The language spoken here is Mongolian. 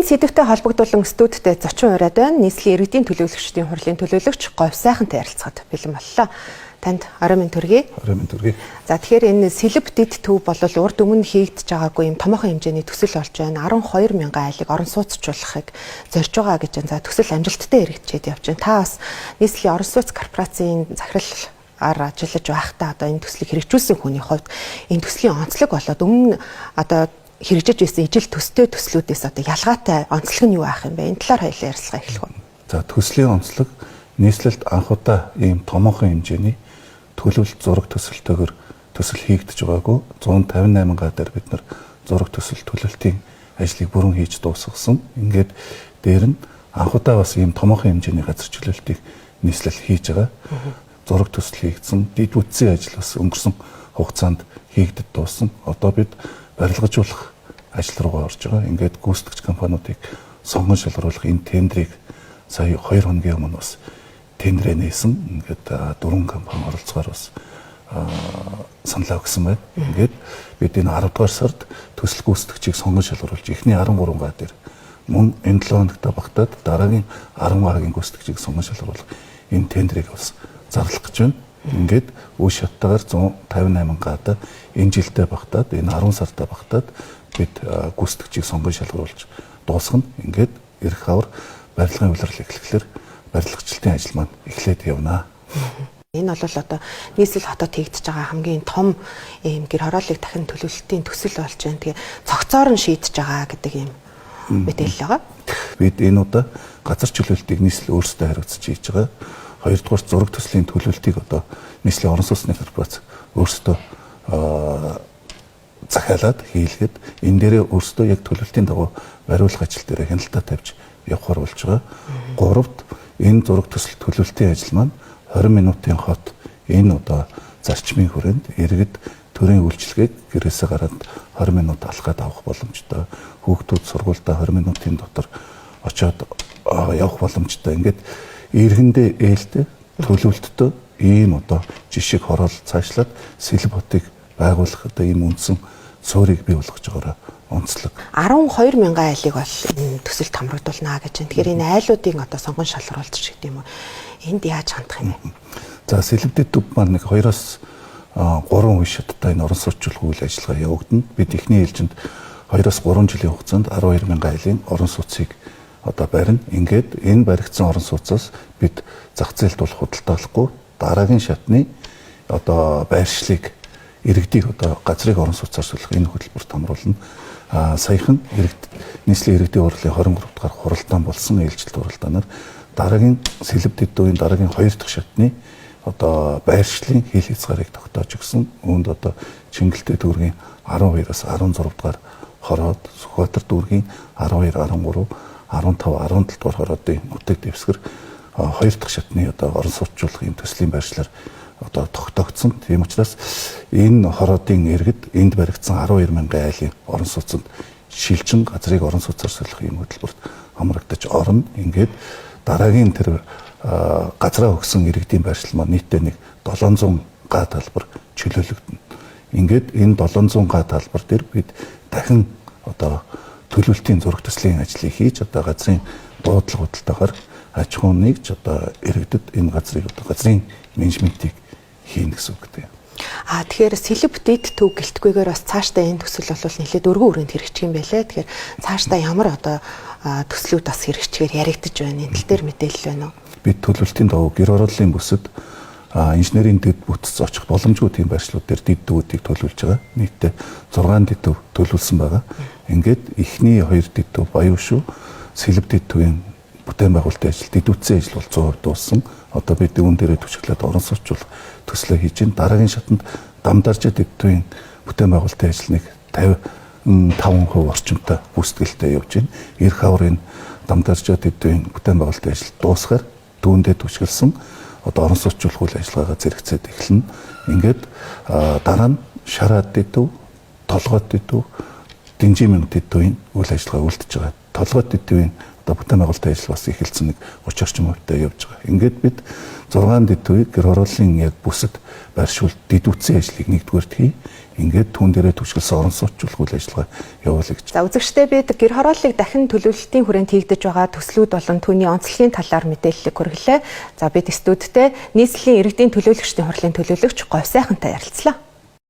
Энэ сэдвтэй холбогдуулан студидтэй зочин ураад байна. Нийслэлийн иргэдийн төлөөлөгчдийн хурлын төлөөлөгч Говьсайхантай ярилцахад бэлэн боллоо. Танд орой минь төргий. Орой минь төргий. За, тэгэхээр энэ Сэлэв дэд төв бол урд өмнө хийгдэж байгаагүй юм томоохон хэмжээний төсөл болж байна. 12 мянган айлыг орон сууцчулахыг зорж байгаа гэж байна. За, төсөл амжилттай хэрэгжээд явж байна. Та бас нийслэлийн орон сууц корпорацийн захирал ар ажиллаж байхдаа одоо энэ төслийг хэрэгжүүлсэн хүний хувьд энэ төслийн онцлог болоод өмнө одоо хэрэгжиж байсан ижил төстэй төслүүдээс одоо ялгаатай онцлог нь юу байх юм бэ? Энэ талаар хоёулаа ярилцлага эхлэх үү? За, төслийн онцлог нийслэлд анх удаа ийм томоохон хэмжээний төлөвлөлт зураг төсөлтөөр төсөл хийгдэж байгаагүй. 158 га дээр бид нар зураг төсөл төлөвлөлтийн ажлыг бүрэн хийж дуусгасан. Ингээд дээр нь анх удаа бас ийм томоохон хэмжээний газар чөлөөлтийг нийслэл хийж байгаа. Зураг төсөл хийгдсэн, дэд бүтцийн ажил бас өнгөрсөн хугацаанд хийгдэд дууссан. Одоо бид барилгажуулах ажил руугаа орж байгаа. Ингээд гүйцэтгэгч компаниудыг сонгон шалгаруулах энэ тендрийг сая 2 хоногийн өмнө бас тендрээ нээсэн. Ингээд 4 компани оролцоогоор бас саналаа өгсөн байна. Ингээд бид энэ 10 дугаар сард төсөл гүйцэтгэгчийг сонгон шалгаруулж эхний 13 га дээр мөн энэ 7 хоногт багтаад дараагийн 10 гагийн гүйцэтгэгчийг сонгон шалгаруулах энэ тендрийг бас зарлах гэж байна. Ингээд үе шаттайгаар 158 гада энэ жилдээ багтаад, энэ 10 сартаа багтаад бид гүйцэтгэгчийг сонгон шалгаруулж дуусгана. Ингээд ирэх хавар барилгын улирал эхлэхлээр барилгачлалтын ажил маань эхлээд явна. Энэ бол одоо нийслэл хотод хийгдэж байгаа хамгийн том ийм гэр хорооллыг дахин төлөвлөлтийн төсөл болж байна. Тэгээ цогцоор нь шийдэж байгаа гэдэг ийм мэдээлэл байгаа. Бид энэ удаа газар чөлөөлтийг нийслэл өөрсдөө хариуцж хийж байгаа. Хоёрдугаар, зураг төслийн төлөвлөлтийг одоо нийслэлийн орон сууцны корпорац өөрсдөө захиалаад хийлгээд энэ дээрээ өөрсдөө яг төлөвлөлтийн дагуу бариулах ажил дээрээ хяналтаа тавьж явахар болж байгаа. Гуравд, энэ зураг төсөл төлөвлөлтийн ажил маань 20 минутын хот энэ одоо зарчмын хүрээнд иргэд төрийн үйлчилгээг гэрээсээ гараад 20 минут алхаад авах боломжтой. Хүүхдүүд сургуульдаа 20 минутын дотор очиод явах боломжтой. Ингээд иргэндээ ээлтэй, төлөвлөлттэй ийм одоо жишг хороол цаашлаад Сэлэв хотыг байгуулах одоо ийм үндсэн суурийг бий болгож байгаараа онцлог. 12 мянган айлыг бол энэ төсөлд хамрагдуулна гэж байна. Тэгэхээр энэ айлуудын одоо сонгон шалгаруулж гэдэг юм уу? Энд яаж хандах юм бэ? За, Сэлэв дэд төв маань нэг 2-оос 3 үе шаттай энэ орон сууцчлах үйл ажиллагаа явагдана. Бид эхний ээлжинд 2-оос 3 жилийн хугацаанд 12 мянган айлын орон сууцыг одоо барина. Ингээд энэ баригдсан орон сууцаас бид зах зээлд бол худалдаалахгүй, дараагийн шатны одоо байршлыг, иргэдийг одоо газрыг орон сууцаар солих энэ хөтөлбөрт хамруулна. Саяхан иргэд нийслэлийн иргэдийн хурлын 23 дугаар хуралдаан болсон ээлжилт хуралдаанаар дараагийн Сэлэв дэд төвийн дараагийн 2 дахь шатны одоо байршлын хил хязгаарыг тогтоож өгсөн. Үүнд одоо Чингэлтэй дүүргийн 12-оос 16 дугаар хороод, Сүхбаатар дүүргийн 12, 13, 15, 17 дугаар хороодын нутаг дэвсгэр 2 дахь шатны одоо орон сууцчлах юм төслийн байршлаар одоо тогтоогдсон. Тийм учраас энэ хороодын иргэд энд баригдсан 12 мянган айлын орон сууцнд шилжин газрыг орон сууцаар солих юм хөтөлбөрт хамрагдаж орно. Ингээд дараагийн тэр газраа өгсөн иргэдийн байршил маань нийтдээ нэг 700 га талбар чөлөөлөгдөнө. Ингээд энэ 700 га талбар дээр бид дахин одоо төлөвлөлтийн зураг төслийн ажлыг хийж, одоо газрын дуудлага худалдаагаар аж ахуйн ч одоо иргэдэд энэ газрыг одоо газрын менежментийг хийнэ гэсэн үг гэдэг. А тэгэхээр Сэлэв дэд төв гэлтгүйгээр бас цаашдаа энэ төсөл бол нэлээд өргөн хүрээнд хэрэгжих юм байлээ. Тэгэхээр цаашдаа ямар одоо төслүүд бас хэрэгжихээр яригдаж байна? Энэ тал дээр мэдээлэл байна уу? Бид төлөвлөлтийн дагуу гэр хорооллын бүсэд инженерийн дэд бүтц очих боломжгүй тийм байршлууд дээр дэд төвүүдийг төлөвлөж байгаа. Нийтдээ 6 дэд төв төлөвлөсөн байгаа. Ингээд эхний 2 дэд төв Баюушүү, Сэлэв дэд төвийн бүтээн байгуулалтын ажил, дэд бүтцийн ажил бол 100% дууссан. Одоо бид үүн дээрээ түшиглээд орон сууцчлах төслөө хийж байна. Дараагийн шатанд Дамдаржид дэд төвийн бүтээн байгуулалтын ажил нэг 55% орчимтай гүйцэтгэлтэй явж байна. Ирэх хавар энэ Дамдаржид дэд төвийн бүтээн байгуулалтын ажил дуусахаар түүндээ түшиглэсэн одоо орон сууцчлах үйл ажиллагаагаа зэрэгцээд эхэлнэ. Ингээд дараа нь Шараад дэд төв, Толгойд дэд төв, Динжимэн дэд төвийн үйл ажиллагаа үлдэж байгаа. Толгой дэдвийн одоо бүтээн байгуулалтын ажил бас эхэлсэн, нэг 30 орчим хувьтай явж байгаа. Ингээд бид 6 дэдвийг гэр хорооллын яг бүсэд байршуул дэдвүцэн ажлыг нэгдүгээрт хий. Ингээд түүн дээрээ түшгэлсэн орон сууцчлах үйл ажиллагаа явуулъя гэж. За, үзэгчдээ, бид гэр хорооллыг дахин төлөвлөлтийн хүрээнд хийгдэж байгаа төслүүд болон түүний онцлогийн талаар мэдээллийг хүргэлээ. За, бид студидтэй нийслэлийн иргэдийн төлөөлөгчдийн хурлын төлөөлөгч Говьсайхантай ярилцлаа.